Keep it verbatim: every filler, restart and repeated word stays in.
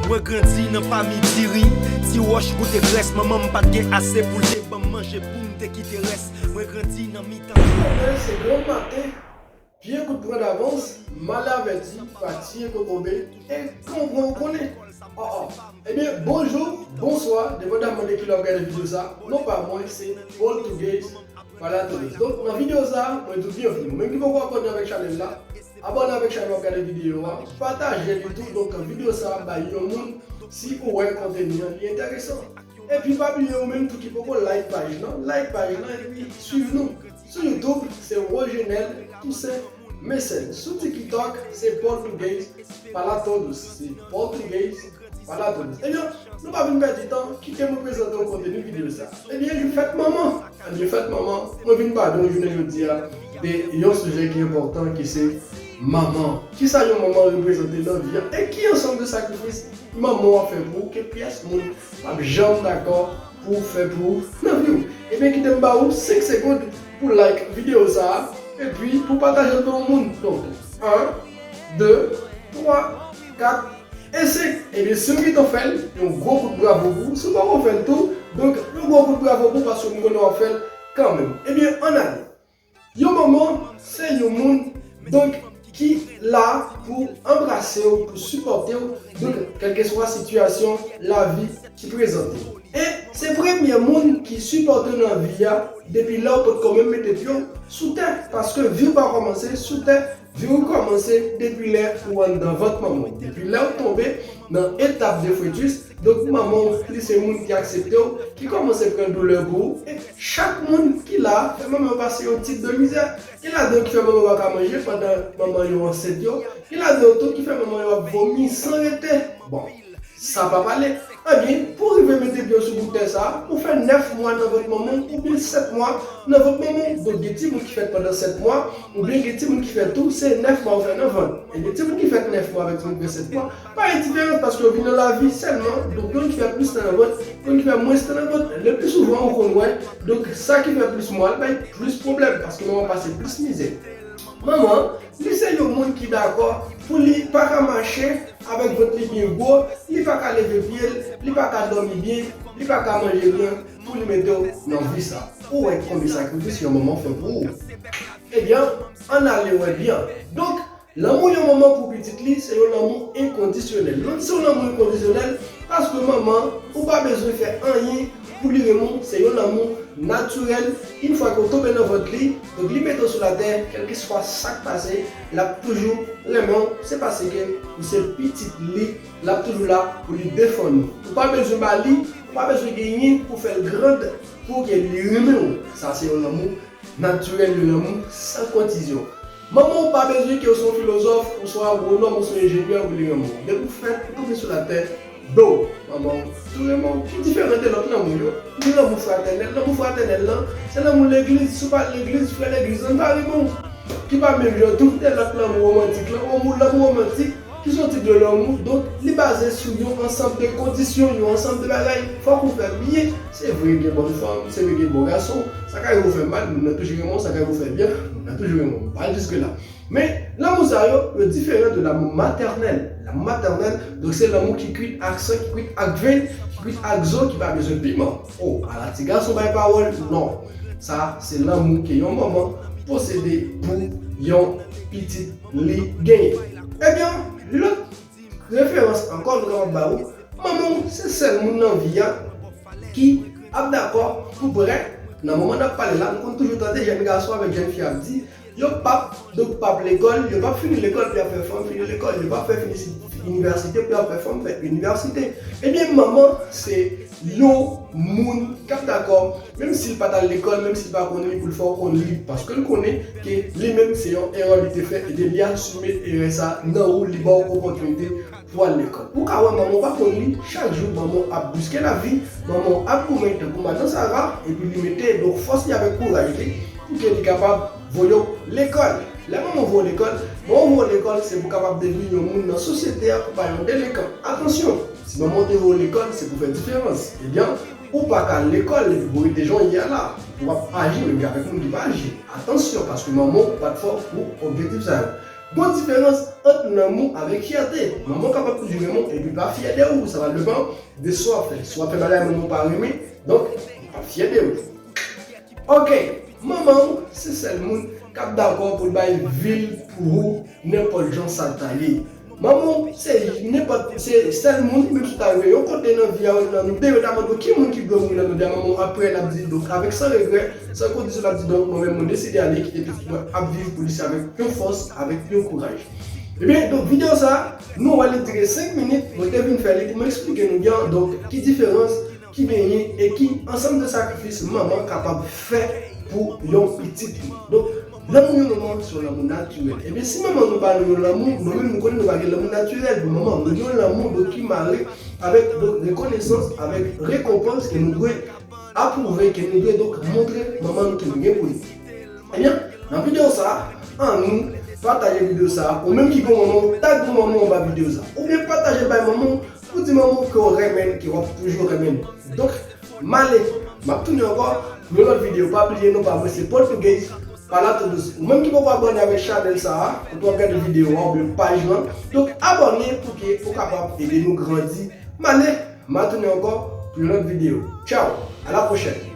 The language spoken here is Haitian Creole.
Mwen grandi nan pami diri, ti wòch goute grès, manman m pa t gen ase pou l te ban m manje pou m te kite rès. Mwen grandi nan mitan. Maten, se gran maten, pye kout pran davans, mal avèti, pa tiye kokobe, e kanpwen ou konnen. Oh, oh. Ebyen, bonjou, bonswa, depandaman de kilè w ap gade videyo sa, non pa mwen, se Paul Two Gays, Pala Todos. Donk, nan videyo sa, mwen di w byenvni. Ou menm ki poko abòne avèk chanèl la, abòne avèk chanèl w ap gade videyo a, pataje li tou. Donk, videyo sa bay yon moun, si ou wè konteni an, li enteresan. Epi pa bliye ou menm tou ki poko like paj lan, like paj lan epi swiv nou. Sou YouTube, se Rogenel Toussaint Mécène. Sou TikTok, se Paul Two Gays Pala Todos. Se Paul Two Gays Pala Todos. Ebyen, nou pa vin pèdi tan, kite mwen prezante w konteni videyo sa. Ebyen, jou fèt manman. Ebyen, fèt manman, mwen vin pale w jounen jodi a de yon sijè ki enpòtan, ki se manman. Kisa yon manman reprezante nan vi a? E ki ansanm de sakrifis manman w ap fè pou ou ke pyès moun p ap janm dakò pou fè pou ou nan vi w? Ebyen, kite m ba ou senk segonn pou like videyo sa a, epi pou pataje l ba yon moun. Donk, en, de, twa, kat, e senk. Ebyen, si w gentan fè l, yon gwo kout bravo pou ou. Si w poko fè l tou, donk, yon gwo kout bravo pou ou, paske m konnen w ap fè l kanmenm. Ebyen, ann ale. Yon manman, se yon moun, donk, ki la pou anbrase w, pou sipòte w, donk, kèlkeswa sitiyasyon lavi ki prezante. E se premye moun ki sipòte w nan vi a, depi lè w potko menm mete pye w sou tè, paske vi w pa kòmanse sou tè, vi w kòmanse depi lè ou anndan vant manman w. Depi lè w tonbe nan etap de fetis, donk manman w, li se moun ki aksepte w, ki kòmanse pran doulè pou ou. E chak moun ki la fè manman yo pase yon tit de mizè. Gen ladan yo ki fè manman yo pa ka manje pandan manman yo ansent yo. Gen ladan yo tou ki fè manman yo ap vomi san rete. Bon, sa pa pale. Ebyen, pou w rive mete pye w sou bout tè sa a, ou fè nèf mwa nan vant manman w, oubyen sèt mwa nan vant manman w. Donk, gen timoun ki fèt pandan sèt mwa, oubyen gen timoun ki fèt tou, se nèf mwa ou fè nan vant. E gen timoun ki fèt nèf mwa avèk timoun ki fèt sèt mwa, pa gen diferans paske yo vin nan lavi sèlman. Donk, youn ki fè plis tan nan vant, youn ki fè mwens tan nan vant. Le pli souvan, ou konn wè, donk, sa ki fè plis mwa, l bay plis pwoblèm paske manman pase plis mizè. Manman, li se yon moun ki dakò pou li pa ka mache avèk vant li byen gwo, li pa ka leve pye l, li pa ka dòmi byen, li pa ka manje byen, pou li mete w nan vi sa. Ou wè konbyen sakrifis yon manman fè pou ou. Ebyen, ann ale wè byen. Donk, lanmou yon manman pou pitit li, se yon lanmou enkondisyonèl. Lè m di se yon lanmou enkondisyonèl, paske manman, ou pa bezwen fè anyen pou li renmen w, se yon lanmou natirèl. Yon fwa ke w tonbe nan vant li, donk li mete w sou latè, kèlkeswa sa k pase, l ap toujou renmen w. Se paske ou se pitit li, l ap toujou la pou li defann ou. Ou pa bezwen ba li, ou pa bezwen genyen pou fè l grand, pou ke li renmen w. Sa se yon lanmou natirèl, yon lanmou san kondisyon. Manman w pa bezwen ke w se yon filozòf, ou se yon agwonòm, ou se yon enjenyè pou li renmen w. Depi w fèt, ou tonbe sou latè, do, manman w tou renmen w. Ki diferan de lòt lanmou yo? Ni lanmou fratènèl. Lanmou fratènèl lan, se lanmou legliz. Si w pa al legliz, frè legliz lan pa renmen w. Ki pa menm jan tou de lòt lanmou womantik lan. Lanmou, lanmou womantik, ki se yon tip de lanmou, donk, li baze sou yon ansanm de kondisyon, yon ansanm de bagay. Fòk ou fè byen. Se vre, gen bòn fanm, se vre, gen bon gason. Sa ka rive w fè mal, moun nan toujou renmen w. Sa ka rive w fè byen, moun nan toujou renmen w. Pa al jiske la. Men, lanmou sa yo, yo diferan de lanmou matènèl. Lanmou matènèl, donk, se lanmou ki kwit ak san, ki kwit ak venn, ki kwit ak zo, ki pa bezwen piman. O, ala ti gason bay pawòl, non. Sa, se lanmou ke yon manman posede pou yon pitit li genyen. Ebyen, lòt referans ankò nou kapab ba ou, manman w se sèl moun nan vi a ki ap dakò pou prè. Nan moman n ap pale la, nou konn toujou tande jèn gason avèk jèn fi ap di, yo p ap, donk, p ap lekòl, yo p ap fini lekòl pou y ap fè fanm fini lekòl, yo p ap fè fini si- inivèsite pou y ap fè fanm fè inivèsite. Ebyen, manman se yon moun k ap dakò, menm si l pa t al lekòl, menm si l pa konn li, pou l fè w konn li, paske l konnen ke li menm se yon erè li te fè, ebyen, li asime erè sa nan ou, li ba w opòtinite pou al lekòl. Ou ka wè manman w pa konn li, chak jou manman w ap bouske lavi, manman w ap goumen tankou madan Sara, epi li mete donk fòs li avèk kouraj li pou ke li kapab voye w lekòl. Lè manman w voye w lekòl, manman w voye w lekòl, se pou w kapab devni yon moun nan sosyete a, ou pa yon delenkan. Atansyon, si manman w te voye w lekòl, se pou fè diferans. Ebyen, ou pa ka al lekòl epi pou rete jan w ye a la. Ou ap aji menm jan avèk moun ki pa aji. Atansyon, paske manman w pa t fè w pou objektif sa yo. Gon diferans ant lanmou avèk fyète. Manman w kapab toujou renmen w epi pa fyè de ou, sa va depann de sa w ap fè. Si w ap fè bagay manman w pa renmen, donk, li pa fyè de ou. Ok, manman w se sèl moun k ap dakò pou l bay vi l pou ou nenpòt jan sa l ta ye. Manman w se nenpòt, se sèl moun, menm si w ta rive yon kote nan vi a, nan nou deyò, ta mande w ki moun ki dwe mouri nan nou deyò, manman w aprè l ap di, donk, avèk san regrè, san kondisyon, l ap di, donk, mwen menm mwen deside ale kite pitit mwen ap viv pou li, se avèk yon fòs, avèk yon kouraj. Ebyen, donk, videyo sa, nou wè li dire senk minit, mwen te vin fè li pou m eksplike nou byen, donk, ki diferans ki genyen e ki ansanm de sakrifis manman kapab fè pou yon pitit li. Donk, lanmou yon manman se yon lanmou natirèl. Ebyen, si manman nou ba nou yon lanmou, nou menm nou konnen nou pa gen lanmou natirèl pou manman. Nou gen yon lanmou, donk, ki mare avèk, donk, rekonesans, avèk rekonpans ke nou dwe apwouve, ke nou dwe, donk, montre manman nou ke nou gen pou li. Ebyen, nan videyo sa, annou pataje videyo sa, ou menm ki gon manman, tag yon manman anba videyo sa. Oubyen pataje l bay manman w, pou di manman w ke w renmen l, ke w ap toujou renmen l. Donk, m ale, m ap tounen ankò pou yon lòt videyo. Pa bliye non pa mwen se Paul Tougaze, Palato Doce. Ou menm ki poko abòne avèk chanèl sa a, kote w ap gade videyo a oubyen paj lan, donk abòne pou ke ou kapab ede nou grandi. M ale, m ap tounen ankò pou yon lòt videyo. Tchaw, a la pwochèn.